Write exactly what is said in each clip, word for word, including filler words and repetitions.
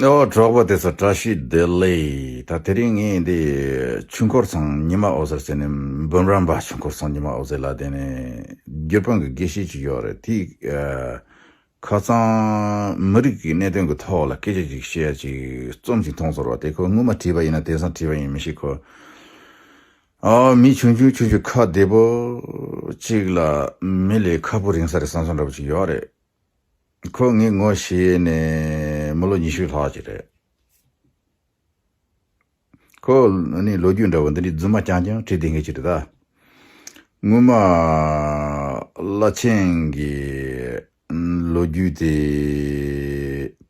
ཨོ་གྲོགས་པོ་དེ་ཚོ་བཀྲ་ཤིས་བདེ་ལེགས། ད་དེ་རིང་ངས་འདི་ཆོས་འཁོར་ཚང་ཉི་མ་འོད་ཟེར་ཟེར་ནས་འབུམ་རམས་པ་ཆོས་འཁོར་ཚང་ཉི་མ་འོད་ཟེར་ལ་དེ་ནས་དགེ་སློང་གི་དགེ་བཤེས་ཅིག་ཡོད་རེད། དེས་ཨ་ཁ་སང་མི་རིགས་ཀྱི་གནད་དོན་གྱི་ཐོག་ལ་སྐད་ཆ་ཅིག་བཤད་ཡ་ཅིག་རྩོམ་ཅིག་མཐོང་ཟེར་བ་དེ། ཁོ་སྔོན་མ་བྲིས་པ་ཡིན་ན་དེང་སང་བྲིས་པ་ཡིན་མི་ཤེས། ཁོ་ཨ་མི་ཆུང་ཆུང་ཆུང་ཆུང་ཁ་བདེ་པོ་ཅིག་ལ་མི་ལས་ཁ་སྤུ་རིང་ས་རེད་བསམ་བསམ་འདྲ་པོ་ཅིག་ཡོད་རེད། ཁོ་ངའི་ངོ་ཤེས་ནས་མི་ལོ་ཉི་ཤུ་ལྷག་ཅིག་རེད། ཁོ་ནི་ལོ་རྒྱུས་འདྲ་བོ་འདི་འདྲའི་རྫུན་མ་རྐྱང་རྐྱང་བྲིས་བསྡད་མཁན་ཅིག་རེད་ད། སྔོན་མ་བླ་ཆེན་གྱི་ལོ་རྒྱུས་དེ་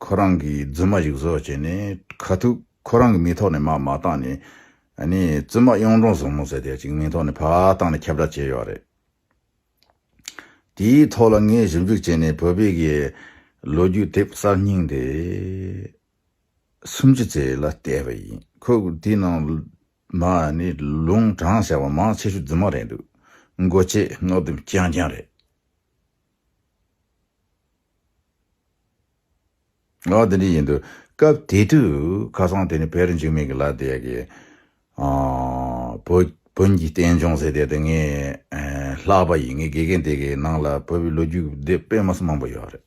ཁོ་རང་གིས་རྫུན་མ་ཞིག་བཟོ་བྱས་ནས་ཁ་ཐུག་ཁོ་རང་གི་མིང་ཐོག་ནས་མར་མ་བཏང་ནས། ཨ་ནི་བཙུན་མ་གཡུང་དྲུང་བཟང་མོ་ཟེར་དེ་ཅིག་མིང་ཐོག་ནས་ཕར་བཏང་ནས་ཁྱབ་བསྒྲགས་བྱས་ཡོད་རེད། དེའི་ཐོག་ལ་ངས་ཞིབ་འཇུག་བྱས་ནས་བོད་པའི་གི་ལོ་རྒྱུས་དེབ་གསར་རྙིང་དེ་སུམ་ཅུ་ཙམ་ལ་བལྟས་པ་ཡིན། ཁོས་དེའི་ནང་མ་ནི་ལུང་དྲངས་བྱ་བ་མང་ཆེ་ཤོས་རྫུན་མ་རེད་འདུག་མགོ་ཆེ་སྔགས་བདུན་རྐྱང་རྐྱང་རེད། ཨ་དེ་འདྲ་ཡིན་དུས་སྐབས་དེ་དུས་ཁ་སང་དེ་ནི་བེ་རི་འཇིགས་མེད་ཀྱི་ལ་དེ་ཡ་གི་ཨ་བོད་བོན་གྱི་བསྟན་སྦྱོང་ཟེར་དེ་དེ་ངས་ཨ་ལྷག་པ་ཡིན། ངའི་དགེ་རྒན་དེ་གི་ནང་ལ་བོད་པའི་ལོ་རྒྱུས་དེ་དཔེ་མི་སྲིད་མང་པོ་ཡོད་རེད།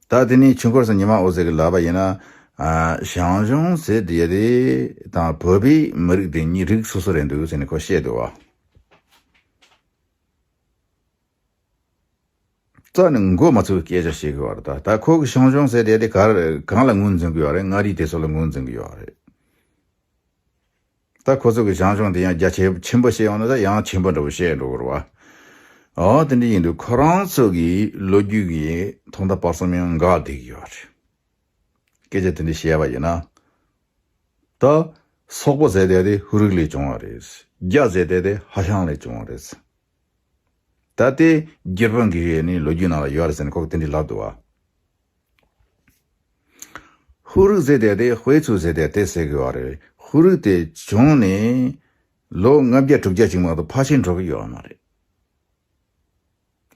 ད་དེ་ནི་ཆོས་འཁོར་ཚང་ཉི་མ་འོད་ཟེར་གྱི་ལབ་པ་ཡིན་ན། ཨ་ཞང་ཞུང་ཟེར་དེ་དེ་དང་བོད་པའི་མི་རིགས་དེ་གཉིས་རིགས་སོ་སོ་རེད་འདུག་ཟེར་ནས་ཁོ་བཤད་འདུག་བ། རྩ་ནས་མགོ་མ་ཚོས་སྐད་ཆ་བཤད་གི་ཡོད་རེད། ད་ད་ཁོ་གི་ཞང་ཞུང་ཟེར་དེ་དེ་ག་རེ་གང་ལ་ངོས་འཛིན་གི་ཡོད་རེད། མངའ་རིས་དེ་ཚོ་ལ་ངོས་འཛིན་གི་ཡོད་རེད། ད་ཁོ་ཚོ་གི་ཞང་ཞུང་དེ་ཡང་རྒྱ་ཆེ་ཆེན་པོ་བཤད་ཡོང་ན་ད་ཡང་ཆེན་པོ་འདྲ་བོ་བཤད་འགྲོ་གི་རེད་བ། ཨོ་དེ་འདྲ་ཡིན་དུས་ཁོ་རང་ཚོ་གི་ལོ་རྒྱུས་ཀྱི་ཐོག་མཐའ་བར་གསུམ་ཡང་འགལ་བསྡད་ཀྱི་ཡོད་རེད། སྐད་ཆ་དེ་འདྲ་བཤད་པ་ཡིན་ན། ད་སོག་པོ་ཟེར་དེ་དེ་ཧུ་རིག་ལས་བྱུང་བ་རེད། རྒྱ་ཟེར་དེ་དེ་ཧ་ཤང་ལས་བྱུང་བ་རེད། ད་ལྟའི་རྒྱུ་སྤུན་གྱི་ནི་ལོ་རྒྱུས་ནང་ལ་ཡོད་རེད་ཟེར་ནས་ཁོ་གིས་དེ་འདྲ་ལབ་འདུག་བ། ཧུ་རིག་ཟེར་དེ་དེ་ཧུའེ་ཚུ་ཟེར་དེ་དེ་ཟེར་གི་ཡོད་རེད། ཧུ་རིག་དེ་བྱུང་ནས་ལོ་ལྔ་བརྒྱ་དྲུག་བརྒྱ་ཅིག་མ་གཏོགས་ཕལ་ཆེར་འགྲོ་གི་ཡོད་མ་རེད།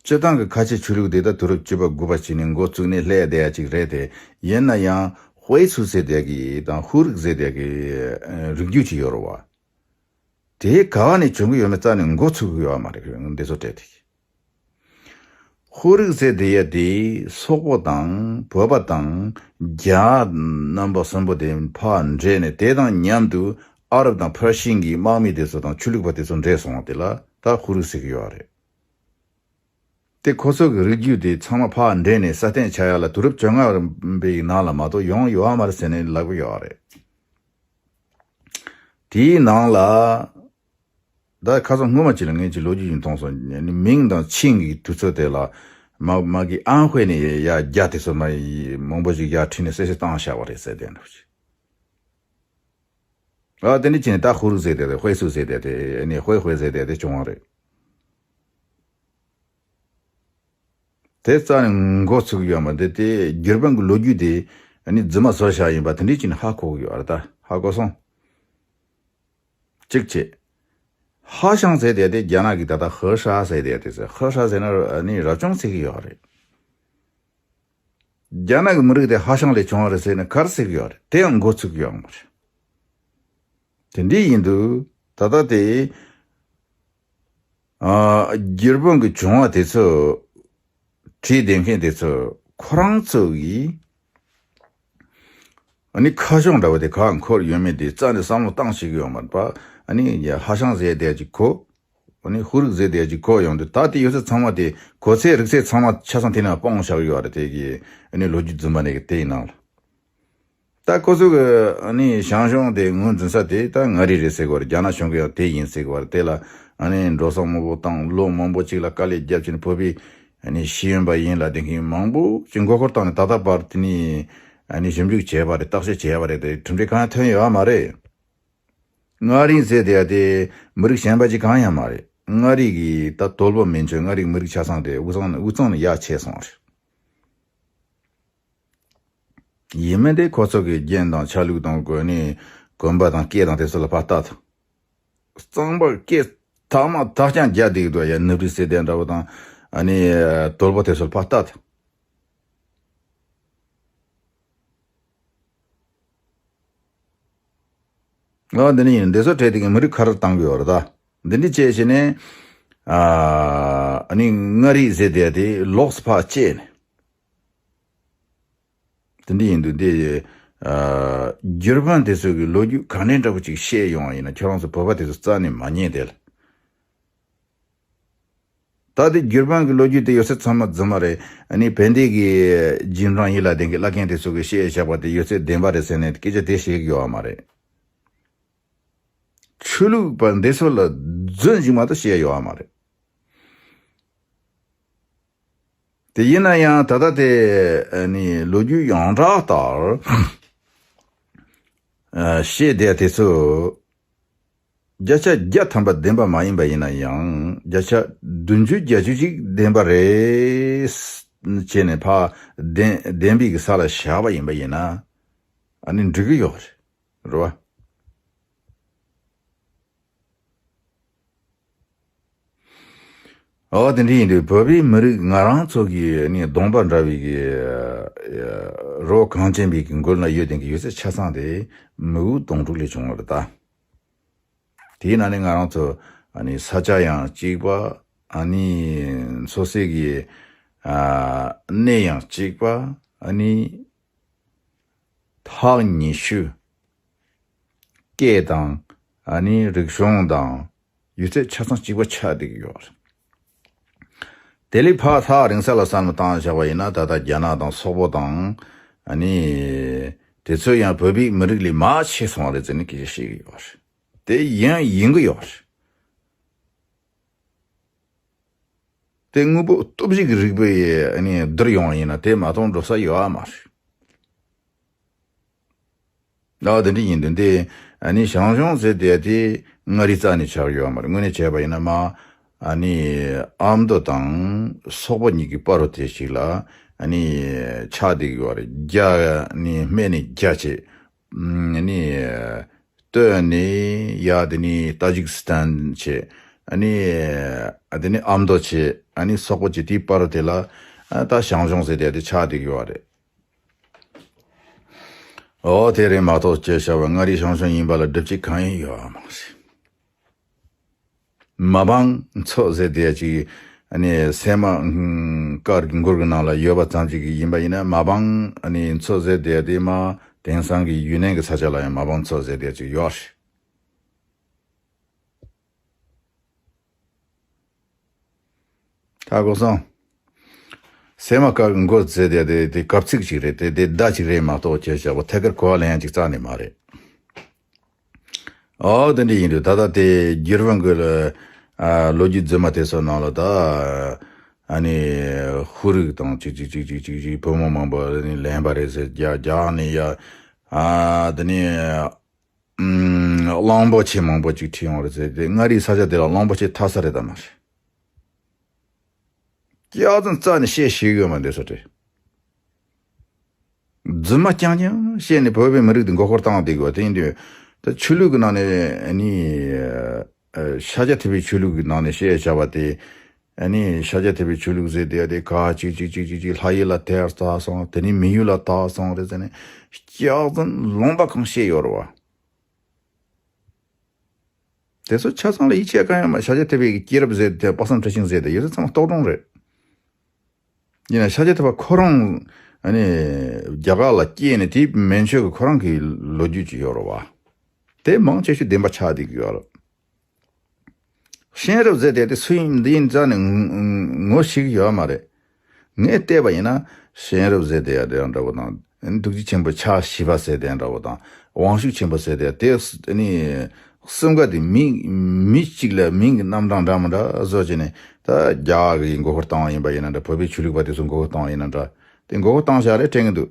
སྤྱིར་བཏང་གི་ཁ་ཆེ་ཆོས་ལུགས་དེ་ད་དུས་རབས་བཅུ་པ་དགུ་པ་ཅིག་ནས་འགོ་བཙུགས་ནས་སླེབས་བསྡད་ཡ་ཅིག་རེད་དེ། ཡིན་ན་ཡང་ཧུའེ་ཚུ་ཟེར་བསྡད་ཀྱི་དང་ཧུ་རིག་ཟེར་བསྡད་ཀྱི་རིགས་རྒྱུད་ཅིག་ཡོད་རེད་བ། དེ་ག་བ་ནས་བྱུང་གི་ཡོད་མེད་རྩ་ནས་མགོ་ཚོས་གི་ཡོད་མ་རེད། འདི་ཚོ་སྤྲད་དེ། ཧུ་རིག་ཟེར་དེ་ཡ་དེ་སོག་པོ་དང་བོད་པ་དང་རྒྱ་རྣམ་པ་གསུམ་པོ་དེ་ཕར་འདྲེས་ནས་དེ་དང་མཉམ་དུ་ཨ་རབ་དང་ཕར་ཕྱིན་གྱི་དམག་མི་དེ་ཚོ་དང་ཆོས་ལུགས་པ་དེ་ཚོ་འདྲེས་སོང་བ་དེ་ལ་ད་ཧུ་རིག་ཟེར་གི་ཡོད་རེད། དེ་ཁོ་ཚོ་གི་རིགས་རྒྱུད་དེ་ཚང་མ་ཕར་འདྲེས་ནས་སྲ་བརྟན་ཆགས་ཡ་ལ་དུས་རབས་བཅོ་ལྔ་པའི་ནང་ལ་མ་གཏོགས་ཡོང་ཡོད་མ་རེད་ཟེར་ནས་ལབ་གི་ཡོད་རེད། དེའི་ནང་ལ་ད་ཁ་སང་སྔོན་མ་ཅིག་ལ་ངས་ཅིག་ལོ་རྒྱུས་ཅིག་མཐོང་སོང་། མིང་དང་ཆིང་གི་དུས་ཚོད་དེ་ལ་མ་མ་གི་ཨན་ཧུའེ་ནས་ཡ་རྒྱ་དེ་ཚོ་མ་ཡི་མང་པོ་ཞིག་ཡར་ཁྲིད་ནས་གསལ་བཤད་བཏང་བཞག་པ་རེད་ཟེར་དེ་འདྲ་ཞིག་ཨ་དེ་འདྲ་བྱས་ནས་ད་ཧུ་རུ་ཟེར་དེ་དེ་ཧུའེ་སུ་ཟེར་དེ་དེ་ནས་ཧུའེ་ཧུའེ་ཟེར་དེ་དེ་བྱུང་བ་རེད། དེ་རྩ་ནས་མགོ་ཚུགས་ཡོད་མ་རེད། དེ་དེ་སྒེར་དཔོན་གྱི་ལོ་རྒྱུས་དེ་ཨ་ནི་རྫུན་མ་བཟོ་བཞག་ཡིན་པ་དེ་འདྲ་བྱས་ནས་ཧ་གོ་གི་ཡོད་རེད། ད་ཧ་གོ་སོང་། གཅིག་བྱས། ཧ་ཤང་ཟེར་དེ་དེ་རྒྱ་ནག་གི་ད་ལྟ་ཧི་ཧྲ་ཟེར་དེ་དེ་ཟེར། ཧི་ཧྲ་ཟེར་ན་ཨ་ནི་རབ་བྱུང་ཟེར་གི་ཡོད་རེད། རྒྱ་ནག་གི་མི་རིགས་དེ་ཧ་ཤང་ལས་བྱུང་བ་རེད་ཟེར་ན་ག་རེ་ཟེར་གི་ཡོད་རེད། དེ་ཡང་མགོ་ཚུགས་ཀྱི་ཡོད་མ་རེད། དེ་འདྲ་ཡིན་དུས་ད་ལྟ་དེ་ཨ་སྒེར་དཔོན་གྱི་བྱུང་བ་དེ་ཚོ་བྲིས་བསྡད་མཁན་དེ་ཚོ་ཁོ་རང་ཚོ་གིས་ཨ་ནི་ཁ་བྱང་འདྲ་བོ་དེ་ག་འཁོར་ཡོད་མེད་དེ་རྩ་ནས་བསམ་བློ་བཏང་ཤེས་ཀྱི་ཡོད་མ་རེད་པ། ཨ་ནི་ཧ་ཤང་ཟེར་བསྡད་ཀྱི་གོ་ཨ་ནི་ཧུ་རིག་ཟེར་བསྡད་ཀྱི་གོ་ཡོང་དུས་ད་དེ་ཡོད་ཚད་ཚང་མ་དེ་གོ་ཚད་རིག་ཚད་ཚང་མ་ཆ་ཚང་དེ་ནང་སྤུངས་བཞག་ཡོད་རེད། དེ་གི་ཨ་ནི་ལོ་རྒྱུས་རྫུན་མ་ནས་གི་དེ་ཡི་ནང་ལ། ད་ཁོ་ཚོ་གི་ཨ་ནི་ཞང་ཞུང་དེ་ངོས་འཛིན་ས་དེ་ད་མངའ་རིས་རེད་ཟེར་གི་ཡོད་རེད། རྒྱ་ནག་གཞུང་གི་ཡང་དེ་ཡིན་ཟེར་གི་ཡོད་རེད། དེ་ལ་ཨ་ནི་འགྲོ་སོང་མང་པོ་བཏང་ལོ་མང་པོ་ཅིག་ལ་དཀའ་ལས་བརྒྱབ་ཀྱིན་བོད་པའི་ཨ་ནི་ཤེས་ཡོན་པ་ཡིན་ལབ་བསྡད་མཁན་མང་པོ་ཅིག་མགོ་སྐོར་བཏང་ནས་ད་ལྟ་བར་དེ་ནི་ཨ་ནི་ཞིབ་འཇུག་བྱས་པ་རེད། བརྟག་དཔྱད་བྱས་པ་རེད། དེ་གྲུབ་འབྲས་གང་ཡང་ཐོན་ཡོད་མ་རེད། མངའ་རིས་ཟེར་དེ་ཡ་དེ་མི་རིགས་གཞན་པ་ཅིག་གང་ཡང་མ་རེད། མངའ་རིས་ཀྱི་ད་དོལ་པོ་མན་ཆོད་མངའ་རིས་མི་རིགས་ཆ་ཚང་དེ་དབུས་གཙང་དབུས་གཙང་ནས་ཡར་ཆད་སོང་བ་རེད། ཡིན་མིན་དེ་ཁོ་ཚོ་གི་རྒྱན་དང་ཆ་ལུགས་དང་གོ་ནི་གོན་པ་དང་སྐད་དང་དེ་ཚོ་ལ་ཕར་ལྟ་དང་། གཙང་པ་སྐད་ཐག་མ་ཐག་རྐྱང་རྒྱག་བསྡད་ཀྱི་འདུག་ཡ། ནུབ་རི་ཟེར་དེ་འདྲ་བོ་དང་ཨ་ནི་དོལ་པོ་དེ་ཚོ་ལ་ཕར་ལྟ་དང་། ཨ་འདི་ནི་ཡིན། འདི་ཚོ་གྲས་དེ་གི་མི་རིགས་ཁ་བྲལ་བཏང་གི་ཡོད་རེད་ད། འདི་འདྲ་བྱས་བྱས་ནས། ཨ་ནི་མངའ་རིས་ཟེར་དེ་དེ་ལོགས་སུ་ཕར་བཅད་ནས། དེ་འདྲ་ཡིན་དུས་འདི། ཨ་བརྒྱུད་པ་དེ་ཚོ་གི་ལོ་རྒྱུས་ག་འདྲ་འདྲ་པོ་ཅིག་བཤད་ཡོང་བ་ཡིན་ན། ཁྱོད་རང་ཚོ་བོད་པ་དེ་ཚོ་རྩ་ནས་མ་ཉན་དེ་ལ། ད་དེ་བརྒྱུད་པ་གི་ལོ་རྒྱུས་དེ་ཡོད་ཚད་ཚང་མ་རྫུན་མ་རེད། ཨ་ནི་བན་དེ་གི་རྗེས་འབྲང་ཡིན་ལ་དེ་གི་བླ་རྒན་དེ་ཚོ་གི་བཤད་བཞག་པ་དེ་ཡོད་ཚད་བདེན་པ་རེད་ཟེར་ནས་སྐད་ཆ་དེ་བཤད་གི་ཡོད་བ་མ་རེད། ཆོས་ལུགས་པ་འདི་ཚོ་ལ་རྫུན་ཞིག་མ་གཏོགས་བཤད་ཡོད་བ་མ་རེད། དེ་ཡིན་ན་ཡང་ད་ལྟ་དེ་ཨ་ནི་ལོ་རྒྱུས་ཡོངས་གྲགས་ལྟར། ཨ་བཤད་བསྡད་དེ་ཚོ་བརྒྱ་ཆ་བརྒྱ་ཐམ་པ་བདེན་པ་མ་ཡིན་པ་ཡིན་ན་ཡང་། བརྒྱ་ཆ་བདུན་ཅུ་བརྒྱད་ཅུ་ཅིག་བདེན་པ་རེད་བྱས་ནས་ཕར་བདེན་བདེན་པའི་གི་ས་ལ་བཞག་པ་ཡིན་པ་ཡིན་ན། ཨ་ནི་འགྲིག་གི་ཡོད་རེད། རེད་བ། ཨོ་དེ་འདྲ་ཡིན་དུས་བོད་པའི་མི་རིགས་ང་རང་ཚོ་གི་ནི་གདོང་པ་འདྲ་བའི་གི་རོ་གངས་ཅན་པའི་གི་མགུལ་ན་ཡོད་དེ་གི་ཡོད་ཚད་ཆ་ཚང་དེ་མི་བུ་གདོང་དྲུག་ལས་བྱུང་བ་རེད་ད། དེའི་ནང་ནས་ང་རང་ཚོ་ཨ་ནི་ས་ཆ་ཡང་གཅིག་པ། ཨ་ནི་འཚོ་སའི་གི་ཨ་གནས་ཡང་གཅིག་པ། ཨ་ནི་ཐག་ཉེ་ཤོས་སྐད་དང་། ཨ་ནི་རིག་གཞུང་དང་ཡོད་ཚད་ཆ་ཚང་གཅིག་པ་ཆགས་བསྡད་ཀྱི་ཡོད་རེད། དེ་ལས་ཕར་ཐག་རིང་ས་ལ་བསམ་བློ་བཏང་བཞག་པ་ཡིན་ན། ད་ལྟ་རྒྱ་ནག་དང་སོག་པོ་དང་། ཨ་ནི་དེ་ཚོ་ཡང་བོད་པའི་མི་རིགས་ལས་མར་ཕྱེ་སོང་བ་རེད་ཟེར་ནས་སྐད་ཆ་བཤད་ཀྱི་ཡོད་རེད། དེ་ཡང་ཡིན་གྱི་ཡོད་རེད། དེ་དངོས་པོ་སྟོབས་ཤིག་གི་རིག་པའི་ཨ་ནི་བསྡུར་ཡོང་བ་ཡིན་ན་དེ་མ་གཏོགས་འགྲོ་ས་ཡོད་ཨ་མ་རེད། ཨ་དེ་འདྲ་ཡིན་དུས་འདི་ཨ་ནི་ཞང་ཞུང་ཟེར་དེ་དེ་མངའ་རིས་རྩ་ནས་ཆགས་ཡོད་ཨ་མ་རེད། དངོས་གནས་བྱས་པ་ཡིན་ན་མ་ཨ་ནི་ཨ་མདོ་དང་སོག་པོ་གཉིས་ཀྱི་བར་དུ་དེ་ཞིག་ལ་ཨ་ནི་ཆགས་བསྡད་ཡོད་རེད། རྒྱ་ནི་སྨད་ནས་རྒྱ་བྱས། ཨ་ནི་སྟོད་ནས་ཡ་དེ་ནི་ཏཱ་ཇིག་སི་ཐན་བྱས། ཨ་ནི་ཨ་དེ་ནི་ཨ་མདོ་བྱས། ཨ་ནི་སོག་པོ་བྱས། དེའི་བར་དེ་ལ་ཨ་ད་ཞང་ཞུང་ཟེར་དེ་དེ་ཆགས་བསྡད་ཡོད་རེད། ཨོ་དེ་རེད་མ་གཏོགས་ཅེས་བྱ་བ་མངའ་རིས་ཞང་ཞུང་ཡིན་པ་ལ་སྒྲུབ་བྱེད་གང་ཡང་ཡོད་པ་མ་རེད། མ་བང་མཚོ་ཟེར་དེ་ཅིག་ཨ་ནི་སེམས་མ་དཀར་གྱི་མགུར་གྱི་ནང་ལ་ཡོད་པ་ཙམ་ཅིག་ཡིན་པ་ཡིན་ན། མ་བང་ཨ་ནི་མཚོ་ཟེར་དེ་དེ་མ་དེང་སང་གི་ཡུན་ནན་གྱི་ས་ཆ་ལ་ཡང་མ་བང་མཚོ་ཟེར་དེ་ཅིག་ཡོད་རེད། ཧ་གོ་སོང་། སེམས་མ་དཀར་གྱི་མགུར་ཟེར་དེ་དེ་དེ་གབ་ཚིག་ཅིག་རེད། དེ་དེ་བརྡ་ཅིག་རེད་མ་གཏོགས་ཅེས་བྱ་བ་ཐད་ཀར་གོ་བ་ལེན་ཡ་ཅིག་རྩ་ནས་མ་རེད། ཨོ་དེ་འདྲ་ཡིན་དུས་ད་ལྟ་དེ་བསྒྱུར་བ་འགོད་ལ་ཨ་ལོ་རྒྱུས་རྫུན་མ་དེ་ཚོ་ནང་ལ་ད་ཨ་ནི་ཧུ་རིག་དང་ཅིག་ཅིག་ཅིག་ཅིག་ཅིག་ཅིག་བུ་མོ་མང་པོ་ཨ་ནི་ལེན་པ་རེད་ཟེར། རྒྱ་རྒྱ་ནི་ཡ་ཨ་དེ་ནི་ཨམ་གླང་པོ་ཆེ་མང་པོ་ཅིག་ཁྲིད་ཡོང་རེད་ཟེར། དེ་མངའ་རིས་ས་ཆ་དེ་ལ་གླང་པོ་ཆེ་ཐར་ས་རེད་དམ་མ་རེད། སྐྱག་རྫུན་རྩ་ནས་བཤད་ཤེས་ཡོད་མ་འདི་ཚོ་རེད། རྫུན་མ་རྐྱང་རྐྱང་བཤད་ནས་བོད་པའི་མི་རིགས་འདི་མགོ་སྐོར་བཏང་བསྡད་དགོས། དེ་ཡིན་དུས་ད་ཆོས་ལུགས་ཀྱི་ནང་ནས་ནི་ཨ་ཤཱཀྱ་ཐུབ་པའི་ཆོས་ལུགས་ཀྱི་ནང་ནས་བཤད་བྱ་བ་དེ། ཨ་ནི་ཤཱཀྱ་ཐུབ་པའི་ཆོས་ལུགས་ཟེར་དེ་དེ་ག་ཅིག་ཅིག་ཅིག་ཅིག་ཅིག་ལྷ་ཡུལ་ལ་དར་ཚར་སོང་། དེ་ནས་མི་ཡུལ་ལ་དར་སོང་རེད་ཟེར་ནས་སྐྱག་རྫུན་ལུང་པ་གང་བཤད་ཡོད་རེད་བ། དེ་ཚོ་ཆ་ཚང་ལ་ཡིད་ཆེས་གང་ཡང་མ། ཤཱཀྱ་ཐུབ་པའི་སྐྱེས་རབས་ཟེར་དེ་དཔག་བསམ་འཁྲི་ཤིང་ཟེར་དེ་ཡོད་ཚད་ཚང་མ་རྟོག་སྒྲུང་རེད། ཡིན་ན་ཤཱཀྱ་ཐུབ་པ་ཁོ་རང་ཨ་ནི་རྒྱ་གར་ལ་སྐྱེས་ནས་དེ་མན་ཆོད་ཀྱི་ཁོ་རང་གི་ལོ་རྒྱུས་ཅིག་ཡོད་རེད་བ། དེ་མང་ཆེ་ཤོས་བདེན་པ་ཆགས་བསྡད་ཀྱི་ཡོད་རེད། གཤེན་རབ་ཟེར་དེ་དེ་སུ་ཡིན་འདི་ཡིན་རྩ་ནས་ངོ་ཤེས་ཀྱི་ཡོད་མ་རེད། ངས་བལྟས་པ་ཡིན་ན་གཤེན་རབ་ཟེར་དེ་ཡང་དེ་ཡང་འདྲ་བོ་དང་། ཐུགས་རྗེ་ཆེན་པོ་ཕྱག་བཞི་པ་ཟེར་དེ་ཡང་འདྲ་བོ་དང་། དབང་ཕྱུག་ཆེན་པོ་ཟེར་དེ་ཡང་དེ་ནི་གསུམ་ཀ་དེ་མིང་མི་གཅིག་ལ་མིང་གི་རྣམ་གྲངས་འདྲ་མི་འདྲ་བཟོ་བྱས་ནས། ད་རྒྱ་གི་མགོ་སྐོར་བཏང་བ་ཡིན་པ་ཡིན་ན་འདྲ། བོད་པའི་ཆོས་ལུགས་པ་དེ་ཚོ་མགོ་སྐོར་བཏང་བ་ཡིན་ན་འདྲ། དེ་མགོ་སྐོར་བཏང་བཞག་རེད་དྲན་གི་འདུག་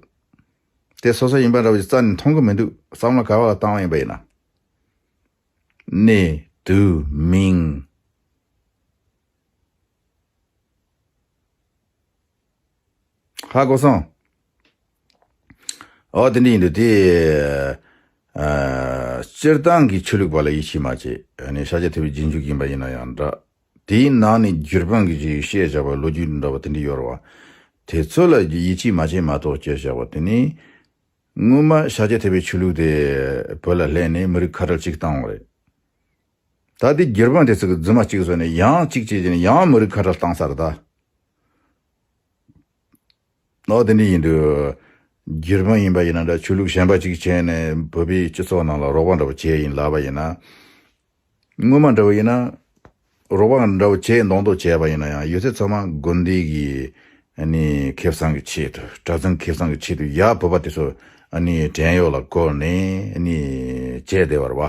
དེ་སོ་སོ་ཡིན་པ་འདྲ་བོ་ཞིག་རྩ་ནས་མཐོང་གི་མི་འདུག་བསམ་བློ་ག་བ་ལ་བཏང་བ་ཡིན་པ་ཡིན་ན། གནས། དུས། མིང་། ཧ་གོ་སོང་། ཨོ་དེ་འདྲ་ཡིན་དུས་དེ། ཨ། སྤྱིར་བཏང་གི་ཆོས་ལུགས་པ་ལ་ཡིད་ཆེས་མ་བྱེད། ཨ་ནི་ཤཱཀྱ་ཐུབ་པའི་རྗེས་འཇུག་ཡིན་པ་ཡིན་ན་ཡང་འདྲ། དེའི་ནང་ནས་བསྒྱུར་དཔང་གི་ཅིག་བཤད་བཞག་པ་ལོ་རྒྱུས་འདྲ་བ་དེ་འདྲ་ཡོད་རེད་བ། དེ་ཚོ་ལ་ཡིད་ཆེས་མ་བྱེད་མ་གཏོགས་བྱས་བཞག་པ་དེ་ནི། སྔོན་མ་ཤཱཀྱ་ཐུབ་པའི་ཆོས་ལུགས་དེ་བོད་ལ་སླེབས་ནས་མི་རིགས་ཁ་བྲལ་གཅིག་བཏང་བ་རེད། ད་དེ་བརྒྱུད་པ་དེ་ཚོ་གི་རྫུན་མ་གཅིག་བཟོས་ནས་ཡང་གཅིག་བྱས་ཀྱིན་ཡང་མི་རིགས་ཁ་བྲལ་བཏང་ཚར་ད། ཨོ་དེ་འདྲ་ཡིན་དུས། བརྒྱུད་པ་ཡིན་པ་ཡིན་ན་འདྲ། ཆོས་ལུགས་གཞན་པ་གཅིག་བྱས་ནས་བོད་པའི་སྤྱི་ཚོགས་ནང་ལ་རོགས་པ་འདྲ་པོ་བྱས་ཡིན་ལབ་པ་ཡིན་ན། སྔོན་མ་འདྲ་པོ་ཡིན་ན། རོགས་པ་འདྲ་པོ་བྱས་མདོག་མདོག་བྱས་པ་ཡིན་ན་ཡང་། ཡོད་ཚད་ཚང་མ་དགོན་སྡེ་གི་ཨ་ནི་ཁེ་བཟང་གི་ཆེད་དུ། གྲྭ་བཙུན་ཁེ་བཟང་གི་ཆེད་དུ་ཡ་བོད་པ་དེ་ཚོ་ཨ་ནི་བྲན་གཡོག་ལ་བཀོལ་ནས་ཨ་ནི་བྱས་བསྡད་པ་རེད་བ།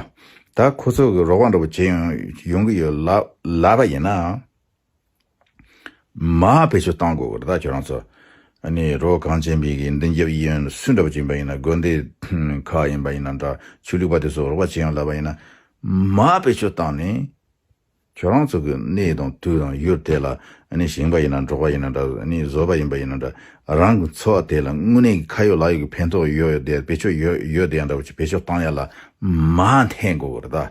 ད་ཁོ་ཚོ་གི་རོགས་པ་འདྲ་པོ་བྱས་ཡོང་ཡོང་གི་ཡོད་ལབ་ལབ་པ་ཡིན་ན། མར་བེད་སྤྱོད་གཏང་དགོས་གི་རེད་ད་ཁྱོད་རང་ཚོ། ཨ་ནི་རོགས་གངས་ཅན་པའི་གི་མདུན་རྒྱབ་གཡས་གཡོན་སུ་འདྲ་པོ་ཅིག་ཡིན་པ་ཡིན་ན། དགོན་སྡེ་ཁག་ཡིན་པ་ཡིན་ན་འདྲ། ཆོས་ལུགས་པ་དེ་ཚོ་རོགས་པ་བྱེད་ཡོང་ལབ་པ་ཡིན་ན། མར་བེད་སྤྱོད་བཏང་ནས། ཁྱོད་རང་ཚོ་གི་གནས་དང་དུས་དང་ཡུལ་དེ་ལ་ཨ་ནི་ཞིང་པ་ཡིན་ན་འབྲོག་པ་ཡིན་ན་འདྲ། ཨ་ནི་བཟོ་པ་ཡིན་པ་ཡིན་ན་འདྲ། རང་གི་འཚོ་བ་དེ་ལ་དངོས་གནས་ཀྱི་ཁ་ཡོད་ལག་ཡོད་ཀྱི་ཕན་ཐོགས་ཡོད་དེ། བེད་སྤྱོད་ཡོད་ཡོད་དེ་ཡང་འདྲ་པོ་ཅིག་བེད་སྤྱོད་བཏང་ཡ་ལ་མར་འཐེན་དགོས་གི་རེད་ད།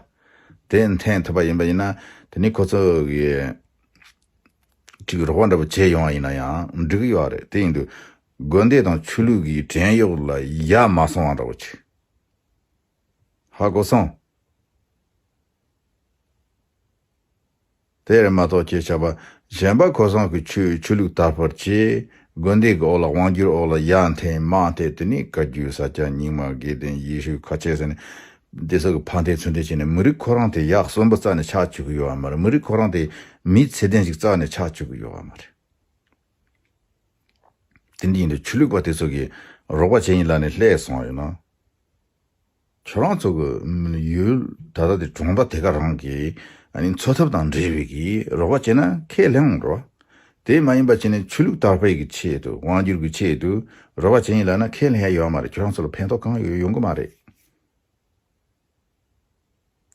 དེ་འཐེན་ཐུབ་པ་ཡིན་པ་ཡིན་ན། དེ་ནི་ཁོ་ཚོ་གི་ཅིག་རོགས་པ་འདྲ་པོ་བྱས་ཡོང་བ་ཡིན་ན་ཡང་འགྲིག་གི་ཡོད་རེད། དེ་ཡིན་དུས་དགོན་སྡེ་དང་ཆོས་ལུགས་ཀྱི་བྲན་གཡོག་ལ་ཡ་མ་སོང་བ་འདྲ་པོ་ཅིག་ཧ་གོ་སོང་། དེ་རེད་མ་གཏོགས་ཁྱེད་ཆགས་པ་གཞན་པ་ཁོ་ཚང་གི་ཆོས་ཆོས་ལུགས་དར་འཕེལ་བྱས། དགོན་སྡེ་གི་འོག་ལ་དབང་སྒྱུར་འོག་ལ་ཡར་འཐེན་མར་འཐེན། དེ་ནས་བཀའ་བརྒྱུད་ས་སྐྱ་རྙིང་མ་དགེ་ལྡན་ཡེ་ཤུ་ཁ་ཆེ་ཟེར་ནས་དེ་ཚོ་གི་ཕན་བདེ་ཚུལ་འདེ་བྱས་ནས་མི་རིགས་ཁོ་རང་དེ་ཡག་གསོན་པོ་རྩ་ནས་ཆགས་བཅུག་གི་ཡོད་པ་མ་རེད། མི་རིགས་ཁོ་རང་དེ་མི་ཚད་ལྡན་ཞིག་རྩ་ནས་ཆགས་བཅུག་གི་ཡོད་པ་མ་རེད། དེ་འདྲ་ཡིན་དུས་ཆོས་ལུགས་པ་དེ་ཚོ་གིས་རོགས་པ་བྱས་ཡིན་ལབ་ནས་སླེབས་སོང་ཡོད་ན། ཁྱོད་རང་ཚོ་གི་ཡུལ་ད་ལྟ་དེ་གྲོང་པ་དེ་ག་རང་གི་ཨ་ནི་འཚོ་ཐབས་དང་འབྲེལ་བའི་གི་རོགས་པ་བྱས་ན་ཁས་ལེན་འོང་འགྲོ། དེ་མ་ཡིན་པ་བྱས་ནས་ཆོས་ལུགས་དར་སྤེལ་གི་ཆེད་དུ་དབང་སྒྱུར་གི་ཆེད་དུ་རོགས་པ་བྱས་ཡིན་ལབ་ན་ཁས་ལེན་ཡ་ཡོད་མ་རེད། ཁྱོད་རང་ཚོ་ལ་ཕན་ཐོགས་གང་ཡང་ཡོང་གི་མ་རེད།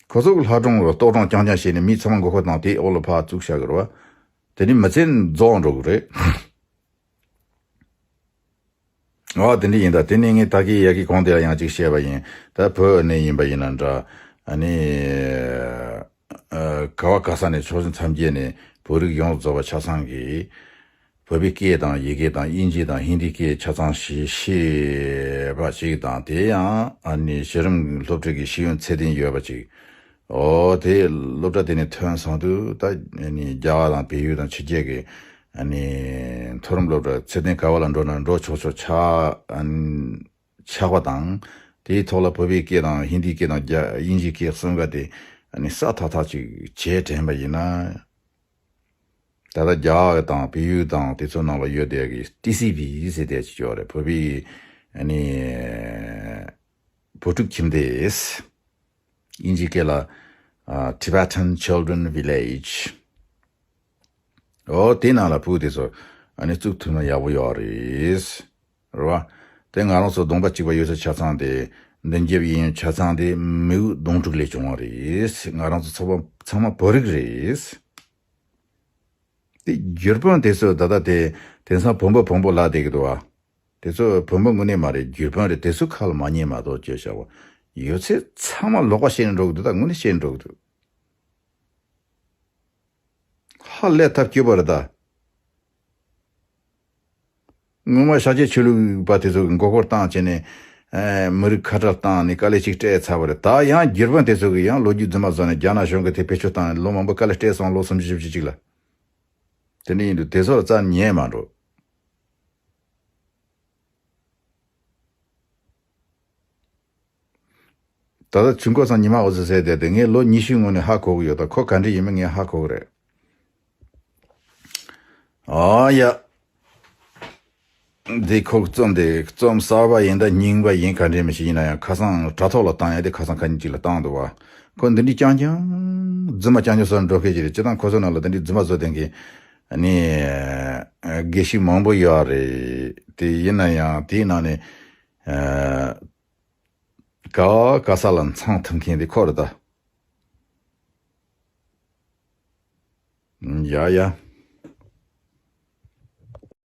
ཁོ་ཚོ་གི་ལྷ་སྒྲུང་ལ་ལྟོ་སྒྲུང་རྐྱང་རྐྱང་བྱས་ནས་མི་ཚང་མ་མགོ་སྐོར་བཏང་དེའི་འོག་ལ་ཕར་བཙུགས་བཞག་གི་རེད་བ། དེ་ནི་མི་ཚེ་རྫོགས་འགྲོ་གི་རེད། ཨ་དེ་འདྲ་ཡིན་ད། དེ་ནས་ངས་ད་གི་ཡ་གི་གོང་དེ་ལ་ཡང་ཅིག་བཤད་པ་ཡིན། ད་བོད་ནས་ཡིན་པ་ཡིན་ན་འདྲ། ཨ་ནི། ཨ། ག་བ་ག་ས་ནས་ཕྱོགས་བཞི་མཚམས་བརྒྱད་ནས་བོད་རིགས་ཡོངས་རྫོགས་པ་ཆ་ཚང་གིས་བོད་པའི་སྐད་དང་ཡི་གེ་དང་དབྱིན་ཇི་དང་ཧིན་དི་སྐད་ཆ་ཚང་ཤེས་ཤེས་པ་ཞིག་དང་། དེ་ཡང་ཨ་ནི་གཞི་རིམ་སློབ་ཁྲིད་ཀྱི་ཤེས་ཡོན་ཚད་ལྡན་ཡོད་པ་ཅིག་ཨོ་དེ་སློབ་གྲྭ་དེ་ནས་ཐོན་སོང་དུས་ད་ཨ་ནི་རྒྱ་གར་དང་བལ་ཡུལ་དང་ཕྱི་རྒྱལ་གྱི་ཨ་ནི་མཐོ་རིམ་སློབ་གྲྭ་ཚད་ལྡན་ག་བ་ལ་འགྲོ་ན་འགྲོ་ཆོག་ཆོག་ཆགས་ཨ་ནི་ཆགས་པ་དང་། དེའི་ཐོག་ལ་བོད་པའི་སྐད་དང་ཧིན་དིའི་སྐད་དང་རྒྱ་དབྱིན་ཇིའི་སྐད་གསུམ་ཀ་དེ་ཨ་ནི་ས་ཐག་ཐག་ཅིག་བྱས་དྲན་པ་ཡིན་ན། ད་ལྟ་རྒྱ་གར་དང་བལ་ཡུལ་དང་དེ་ཚོ་ནང་ལ་ཡོད་བསྡད་ཀྱི་ཏི་སི་བི་ཟེར་བསྡད་ཀྱི་ཡོད་རེད། བོད་པའི་ཨ་ནི་བོད་ཕྲུག་ཁྱིམ་སྡེ། དབྱིན་ཇིའི་སྐད་ལ་ཨ། Tibetan Children Village། ཨོ་དེ་ནང་ལ་ཕྲུ་གུ་དེ་ཚོ་ཨ་ནི་བཙུགས་ཐུབ་ན་ཡག་པོ་ཡོད་རེད། རེད་བ། དེ་ང་རང་ཚོ་གདོང་པ་གཅིག་པ་ཡོད་ས་ཆ་ཚང་དེ། མདུན་རྒྱབ་གཡས་གཡོན་ཆ་ཚང་དེ་མི་དབུགས་གདོང་དྲུག་ལས་བྱུང་བ་རེད། ང་རང་ཚོ་ཚང་མ་ཚང་མ་བོད་རིགས་རེད། དེ་བརྒྱུད་པ་དེ་ཚོ་ད་ལྟ་དེ་དེང་སང་བོན་པོ་བོན་པོ་ལབ་བསྡད་ཀྱི་འདུག་བ། དེ་ཚོ་བོན་པོ་དངོས་གནས་མ་རེད། བརྒྱུད་པ་རེད། དེ་ཚོ་ཁ་ལ་མ་ཉན་མ་གཏོགས་བརྗོད་བྱ་བ་ཡོད་ཚད་ཚང་མ་ལོག་པ་བཤད་ནས་འགྲོ་གི་འདུག་ད་དངོས་གནས་བཤད་ནས་འགྲོ་གི་འདུག་ཧ་ལས་ཐབས་སྐྱོ་པོ་རེད་ད། སྔོན་མ་ཤཱཀྱའི་ཆོས་ལུགས་པ་དེ་ཚོ་གི་མགོ་སྐོར་བཏང་བྱས་ནས། ཨེ། མི་རིགས་ཁ་བྲལ་བཏང་ནས་དཀའ་ལས་ཅིག་སྤྲད་ཚར་བ་རེད། ད་ཡང་བརྒྱུད་པ་དེ་ཚོ་གི་ཡང་ལོ་རྒྱུས་རྫུན་མ་བཟོ་ནས་རྒྱ་ནག་གཞུང་གི་དེ་བེད་སྤྱོད་བཏང་ནས་ལོ་མང་པོ་དཀའ་ལས་སྤྲད་སོང་། ལོ་སུམ་ཅུ་བཞི་བཅུ་ཅིག་ལ། དེ་འདྲ་ཡིན་དུས་དེ་ཚོ་ལ་རྩ་ཉན་མ་འགྲོ། ད་ལྟ་ཆུང་ཀོ་ཚང་ཉི་མ་འོ་ཙི་ཟེར་བསྡད་དེ། ངས་ལོ་ཉི་ཤུའི་སྔོན་ནས་ཧ་གོ་གི་ཡོད། ད་ཁོ་ག་འདྲ་ཡིན་མིན་ངས་ཧ་གོ་གི་རེད། ཨ་ཡ། འདི་ཁོ་རྩོམ་དེ་རྩོམ་གསར་པ་ཡིན་ད་རྙིང་པ་ཡིན་ག་འདྲ་མི་ཞིག་ཡིན་ན་ཡང་ཁ་སང་དྲ་ཐོག་ལ་བཏང་ཡ་དེ་ཁ་སང་ཁ་ཉིན་གཅིག་ལ་བཏང་འདུག་བ། ཁོ་འདི་འདྲའི་རྐྱང་རྐྱང་རྫུན་མ་རྐྱང་རྐྱང་བཟོ་འགྲོ་མཁན་ཅིག་རེད། སྤྱིར་བཏང་ཁོ་ཚོ་ནང་ལ་འདི་འདྲའི་རྫུན་མ་བཟོ་བསྡད་མཁན་ནི་དགེ་བཤེས་མང་པོ་ཡོད་རེད། དེ་ཡིན་ན་ཡང་དེའི་ནང་ནས་ག་བ་ག་ས་ལ་འཚང་ཐུབ་མཁན་དེ་ཁོ་རེད་ད། ཡ་ཡ།